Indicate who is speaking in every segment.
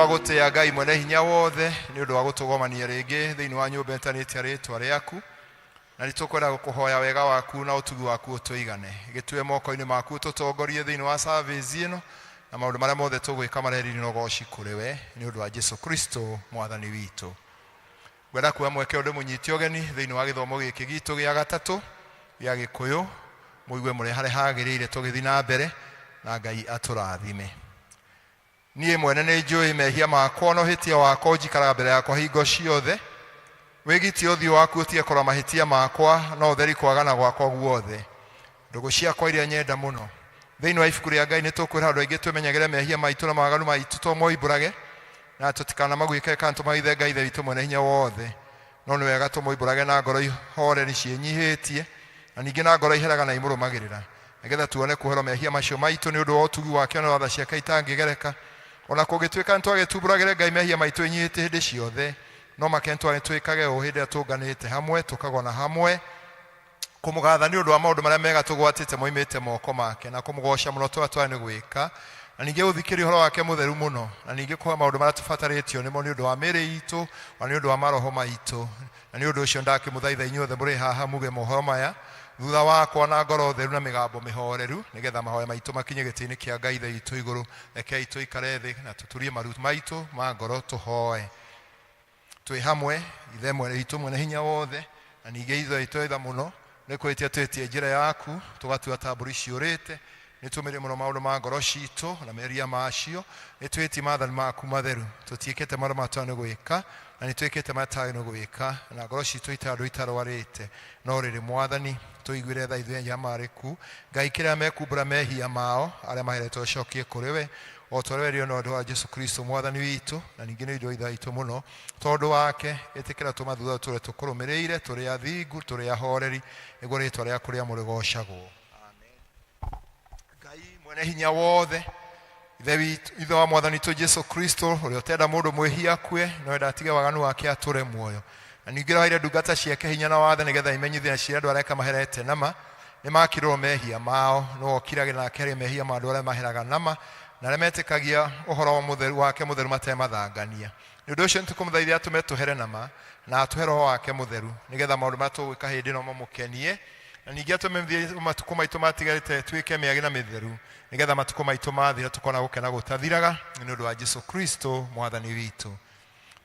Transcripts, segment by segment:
Speaker 1: Twagũtĩa Ngai mwene hinya wothe nĩ ũndũ wa gũtũgomania rĩngĩ thĩinĩ wa nyũmba ĩtanĩte rĩtwa rĩaku, na nĩ tũkwenda gũkũhoya wega waku na ũtugi waku ũtũigane. Gĩtue moko-inĩ maku ũtũtongorie thĩinĩ wa service ĩno na maũndũ marĩa mothe tũgwĩka mareriri na ũgoci kũrĩ we nĩ ũndũ wa Jesu Kristo mwathani witũ. Ngwenda kuoya mweke ũndũ mũnyite ũgeni thĩinĩ wa gĩthomo gĩkĩ gitũ gĩa gatatũ gĩa Gĩkũyũ, mũigue mũrĩ harĩa hagĩrĩire tũgĩthiĩ na mbere, na Ngai atũrathime. Niĩ mwene nĩ njũĩ mehia makwa, na ũhĩtia wakwa ũnjikaraga mbere yakwa hingo ciothe. Wĩgitie ũthiũ waku ũtige kũrora mahĩtia makwa, no ũtheri kwagana gwakwa guothe. Ndũgũ ciakwa iria nyenda mũno. Thĩinĩ wa ibuku rĩa Ngai nĩ tũkwĩra andũ aingĩ twĩmenyagĩre mehia maitũ na mawaganu maitũ tũmoimbũrage, na tũtikanamaguĩkage kana tũmahithe Ngai Ithe witũ mwene hinya wothe. No nĩ wega tũmoimbũrage na ngoro ihoreri ciĩnyihĩtie, na ningĩ na ngoro iheraga na imũrũmagĩrĩra, nĩgetha tuone kuoherwo mehia macio maitũ nĩ ũndũ wa ũtugi wake na wa tha ciake itangĩgereka. O na kũngĩtuĩka nĩtwagĩtumbũragĩre Ngai mehia maitũ ĩnyihĩtie hĩndĩ ciothe, no make nĩtwagĩtwĩkage ũũ hĩndĩ ĩrĩa tũnganĩte hamwe, tũkagona hamwe, kũmũgatha nĩ ũndũ wa maũndũ marĩa mega tũgwatĩte moimĩte moko make, na kũmũgoca mũno tũrĩa twarĩ nĩ gwĩka, na ningĩ gũthikĩrĩria ũhoro wake mũtheru mũno, na ningĩ kũhe maũndũ marĩa tũbatarĩtio nĩmo nĩ ũndũ wa mĩĩrĩ itũ, o na nĩ ũndũ wa maroho maitũ. Na nĩ ũndũ ũcio ndakĩmũthaitha inyuothe mũrĩ haha muge mohoro maya thutha wakwa na ngoro theru na mĩgambo mĩhoreru, nĩgetha mahoya maitũ makinye gĩtĩ-inĩ kĩa Ngai Ithe witũ igũrũ. Rekei tũikare thĩ na tũturie maru maitũ ma ngoro tũhoe. Twĩ hamwe, Ithe witũ mwene hinya wothe, na ningĩ Ithe witũ etha mũno, nĩ kwĩtia twĩtie njĩra yaku, tũgatua ta mbũri ciũrĩte. Nĩ tũmĩrie mũno maũndũ ma ngoro citũ na meria macio, nĩ twĩtie maathani maku matheru. Tũtiĩkĩte marĩa matwagĩrĩirwo nĩ gwĩka, na nĩ twĩkĩte marĩa tũtagĩrĩirwo nĩ gwĩka, na ngoro citũ itarĩ andũ itarwarĩte. No rĩrĩ, Mwathani, tũiguĩre tha ithuĩ anyamarĩku. Ngai, kĩrĩa mekumbũra mehia mao, arĩa maheretwo ũcokie kũrĩ we, o ta ũrĩa werirwo na ũndũ wa Jesu Kristo Mwathani witũ, na ningĩ nĩ ũndũ wa Ithe witũ mũno. Tondũ wake, ĩtĩkĩra tũma thutha tũre tũkũrũmĩrĩire, tũrĩ athingu, tũrĩ ahoreri, nĩguo rĩĩtwa rĩaku rĩamũre rĩgoocagwo. Amen. Ngai mwene hinya wothe, Ithe witũ, Ithe wa Mwathani witũ Jesu Kristo, ũrĩa ũtenda mũndũ mwĩhia akue, no enda atige waganu wake atũre muoyo. Na ningĩ ũrĩa ndungata ciake hinya na wathe nĩgetha imenyithie na ciĩre andũ arĩa maherete nama nĩ makirwo mehia mao, nĩwe ũkiragĩra na akeheria mehia ma andũ arĩa maheraga nama na arĩa metĩkagia ũhoro mũtheru wake mũtheru matemathangania. Nĩ ũndũ ũcio nĩtũkũmũthaithia atũme tũhere nama na atũhe roho wake mũtheru nĩgetha maũndũ marĩa tũgwĩka hĩndĩ ĩno mamũkenie, na ningĩ atũme mĩthiĩ matukũ maitũ matigarĩte tuĩke mĩage na mĩtheru nĩgetha matukũ maitũ mathira tũkona gũkena gũtathiraga nĩ ũndũ wa Jesu Kristo mwathani witũ.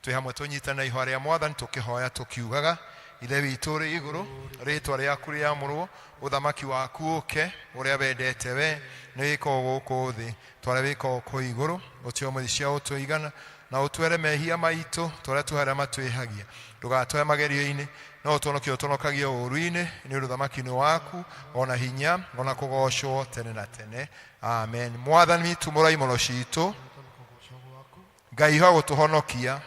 Speaker 1: Twĩ hamwe tũnyitane ihoya rĩa mwathani tũkĩhoya tũkiugaga, Ithe witũ ũrĩ igũrũ, rĩtwa rĩaku rĩamũrwo, ũthamaki waku ũke, ũrĩa wendete we nĩ wĩkagwo gũkũ thĩ ta ũrĩa wĩkagwo kũu igũrũ. Ũtũhe ũmũthĩ cia ũtũigana, na ũtwere mehia maitũ ta ũrĩa tuohera arĩa matwĩhagia. Ndũgatũhe magerio-inĩ, no ũtũhonokie ũtũhonokagie ũũru-inĩ, nĩ ũndũ ũthamaki nĩ waku, o na hinya, o na kũgoocwo tene na tene. Amen. Mwathani tumũra imono citũ, Ngai ho gũtũhonokia.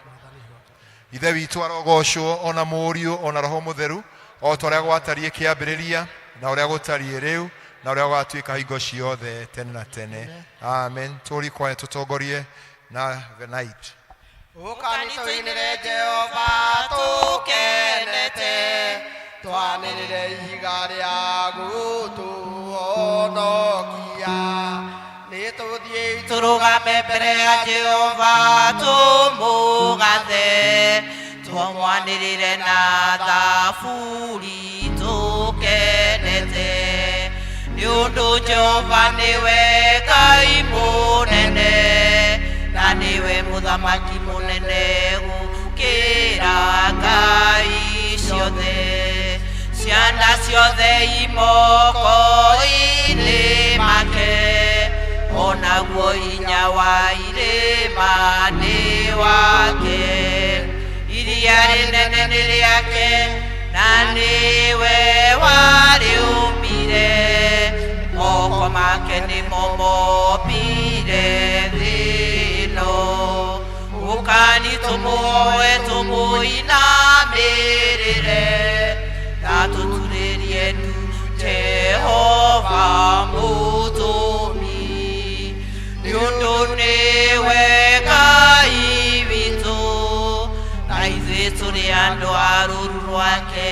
Speaker 1: Ithe witũ arogocwo, o na Mũriũ, o na Roho Mũtheru, o ta ũrĩa gwatariĩ kĩambĩrĩria, na ũrĩa gũtariĩ rĩu, na ũrĩa gũgatuĩka hingo ciothe tene na tene. Amen. Tũri kwaya tũtongorie na the night.
Speaker 2: Ũkani tũinĩre Jehova tũkenete, twanĩrĩre ihiga rĩa gũtũhonokia. Nĩ tũthiĩi
Speaker 3: tũrũgame mbere ya Jehova tũmũgathe, tũmwanĩrĩre na thaburi tũkenete, nĩ ũndũ Jehova nĩwe Ngai mũnene, na nĩwe mũthamaki mũnene gũkĩra ngai ciothe. Ciana ciothe imoko-inĩ make, onaguo hinya wa irĩma nĩ wake. Iria rĩnene nĩ rĩake, na nĩwe warĩũmbire, moko make nĩmo mombire thĩ ĩno. Ũkani tũmũhoe tũmũinamĩrĩre, na tũturĩrie ndu Jehova mũtũmi, nĩ ũndũ nĩwe Ngai witũ, na ithuĩ tũrĩ andũ a rũũru rwake,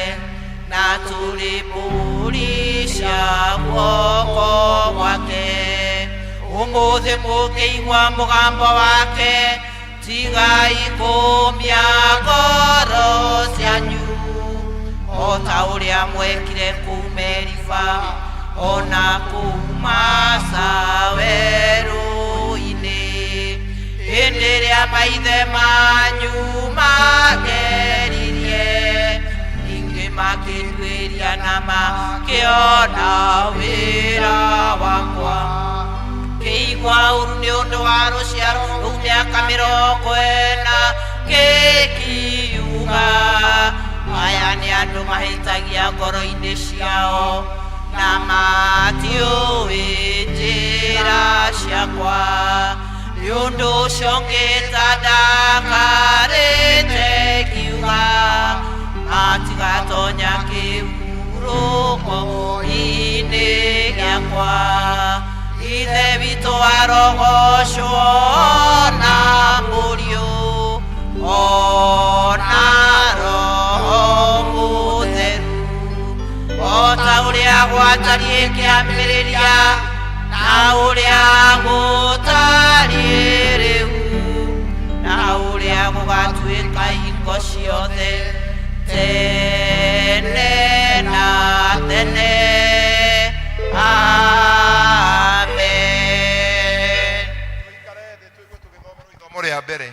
Speaker 3: na tũrĩ mbũri cia guoko gwake. Ũmũthĩ mũngĩigua mũgambo wake, Tigai kũmia ngoro cianyu o ta ũrĩa mwekire kũu Meriba ona kũu Masa werũ-inĩ hĩndĩ ĩrĩa maithe manyu mageririe ningĩ makĩnduĩria na makĩona wĩra wakwa kĩigua ũru nĩ ũndũ wa rũciaro rũu mĩaka 40 gĩkiuga aya nĩ andũ mahĩtagia ngoro-inĩ ciao na matiũĩ njĩra ciakwa nĩ ũndũ ũcio ngĩta ndakarĩte ngiuga matigatonya kĩhurũko-inĩ gĩakwa Ithe witũ arogocwo na Mũriũ ona Roho Mũtheru o ta ũrĩa gwatariĩ kĩambĩrĩria na ũrĩa gũtariĩ rĩu na ũrĩa gũgatuĩka hingo ciothe tene na tene. Amen.
Speaker 1: Tũikare thĩ tũigue tũgĩthomerwo ithomo rĩa mbere.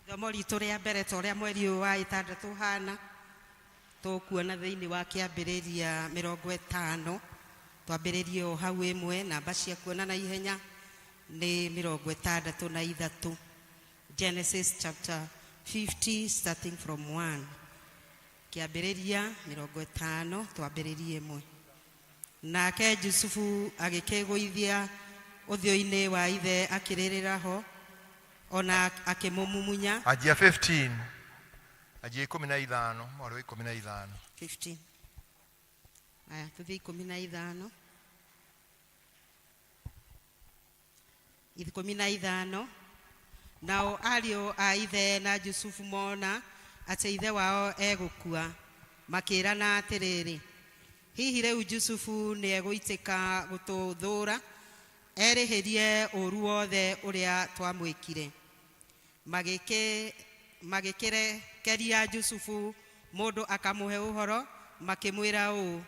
Speaker 4: Ithomo ritũ rĩa mbere ta ũrĩa mweri ũyũ wa ĩtandatũ ũhana tũkuona thĩinĩ wa kĩambĩrĩria 50 twambĩrĩrie o hau ĩmwe namba cia kuona na ihenya nĩ 63. Genesis chapter 50 starting from 1. Kĩambĩrĩria 50 twambĩrĩrie ĩmwe. Nake Jusufu agĩkĩgũithia ũthiũ-inĩ wa ithe akĩrĩrĩra ho ona akĩmũmumunya.
Speaker 1: Anjia 15, anjia 15, mwaro wa 15.
Speaker 4: 15. Aya, tuthiĩ 15. 15. Nao ariũ a ithe na Jusufu mona atĩ ithe wao egũkua, makĩĩrana atĩrĩrĩ, hihi rĩu Jusufu nĩegũitĩka gũtũthũũra erĩhĩrie ũũru wothe ũrĩa twamwĩkire. Magĩkĩrekeria Jusufu mũndũ akamũhe ũhoro, makĩmwĩra ũũ,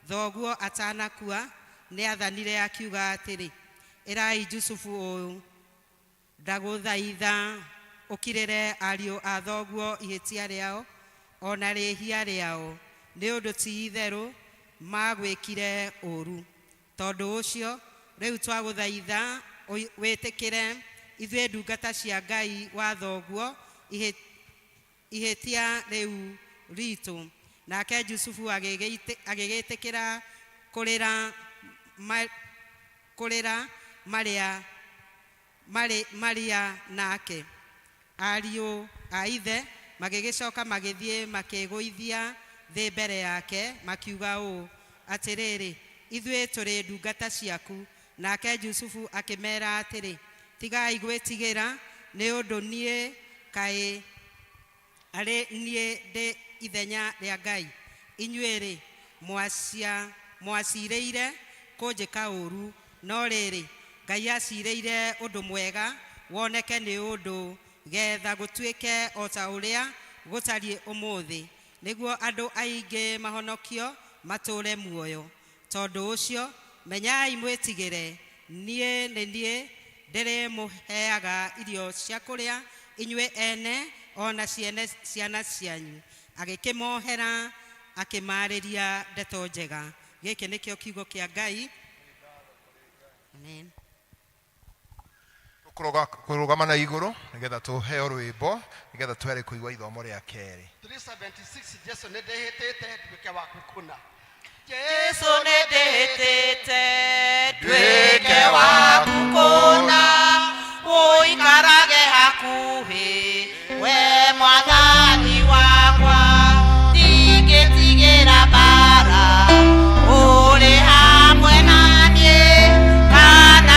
Speaker 4: thoguo atanakua nĩathanire akiuga atĩrĩ, ĩrai Jusufu ũũ, ndagũthaitha ũkirĩre ariũ a thoguo ihĩtia rĩao ona rĩhia rĩao, nĩ ũndũ ti itherũ magwĩkire ũũru. Tondũ ũcio rĩu twagũthaitha wĩtĩkĩre ithuĩ ndungata cia Ngai wa thoguo ihĩtia rĩu ritũ. Nake Jusufu agĩgĩtĩkĩra kũrĩra marĩa nake. Ariũ a ithe magĩgĩcoka magĩthiĩ makĩgũithia thĩ mbere yake makiuga ũũ, atĩrĩrĩ, ithuĩ tũrĩ ndungata ciaku. Nake Jusufu akĩmera atĩrĩ, tigai gwĩtigĩra, nĩ ũndũ niĩ kaĩ arĩ niĩ ndĩ ithenya rĩa Ngai. Inyuĩ-rĩ, mwacirĩire kũnjĩka ũũru, no rĩrĩ, Ngai acirĩire ũndũ mwega woneke nĩ ũndũ getha gũtuĩke o ta ũrĩa gũtariĩ ũmũthĩ, nĩguo andũ aingĩ mahonokio matũũre muoyo. Tondũ ũcio menyai mwĩtigĩre, niĩ nĩ niĩ ndĩrĩmũheaga irio cia kũrĩa inyuĩ ene ona ciana cianyu. Agĩkĩmohera akĩmaarĩria ndeto njega. Gĩkĩ nĩkĩo kiugo kĩa Ngai. Amen.
Speaker 1: Kũrũgama na igũrũ nĩgetha tũheo rwĩmbo nĩgetha twere kũigua ithomo rĩa kerĩ.
Speaker 2: 376 Jesu nĩ ndĩhĩtĩte nduĩke waku kũna.
Speaker 3: Jesu nĩ ndĩhĩtĩte nduĩke waku kũna, ũikarage hakuhĩ we Mwathani wakwa, ndingĩtigĩra mbara ũrĩ hamwe na niĩ kana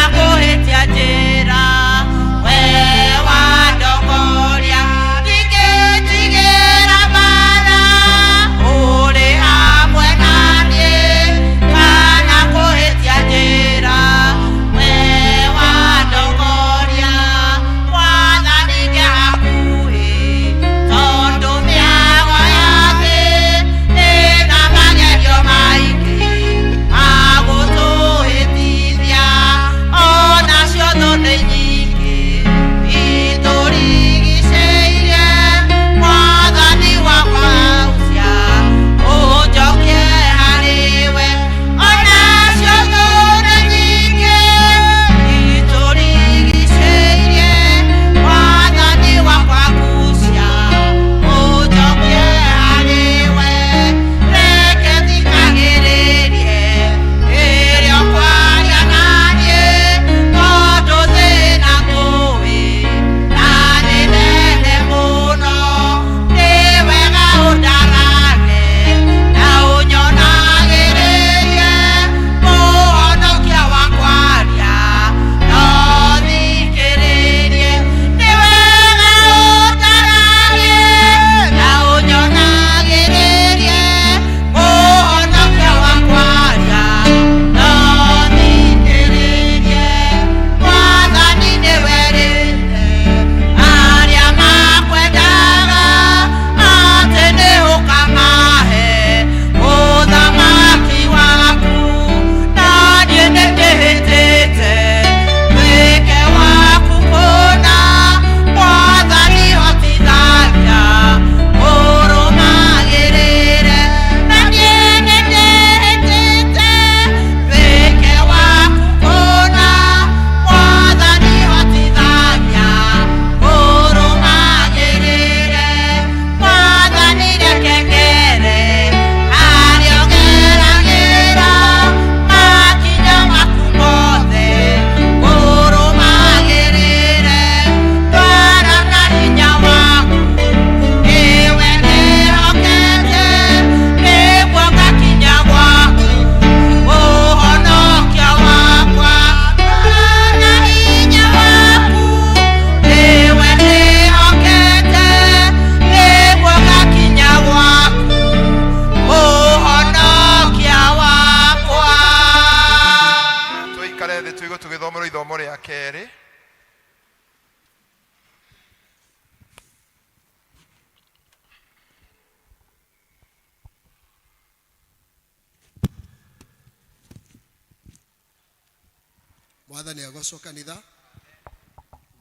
Speaker 2: Mwathani agocwo kanitha.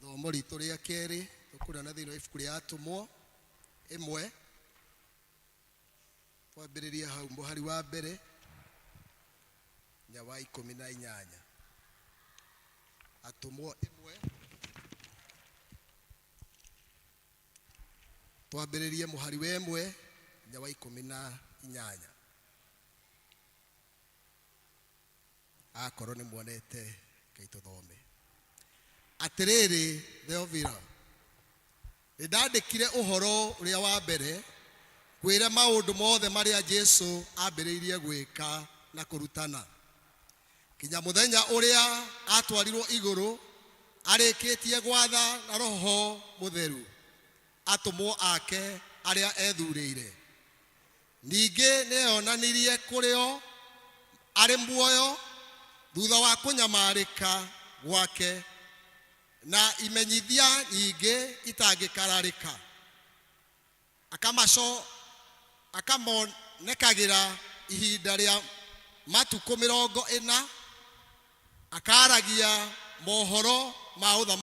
Speaker 2: Thomo ritũ rĩa kerĩ tũkũrĩona thĩinĩ wa ibuku rĩa atũmwo ĩmwe, twambĩrĩrie hau mũhari wa mbere nya wa 18. Atũmwo ĩmwe, twambĩrĩrie mũhari wa ĩmwe nya wa 18. Akorwo nĩ muonete, kai tũthome. Atĩrĩrĩ Theofila, nĩ ndandĩkire ũhoro ũrĩa wa mbere kwĩre maũndũ mothe marĩa Jesu ambĩrĩirie gwĩka na kũrutana kinya mũthenya ũrĩa atwarirwo igũrũ, arĩkĩtie gwatha na Roho Mũtheru atũmwo ake arĩa ethurĩire. Ningĩ nĩeyonanirie kũrĩ o arĩ muoyo thutha wa kũnyamarĩka gwake na imenyithia nyingĩ itangĩkararĩka, akamonekagĩra ihinda rĩa matukũ 40, akaragia mohoro ma ũthamaki.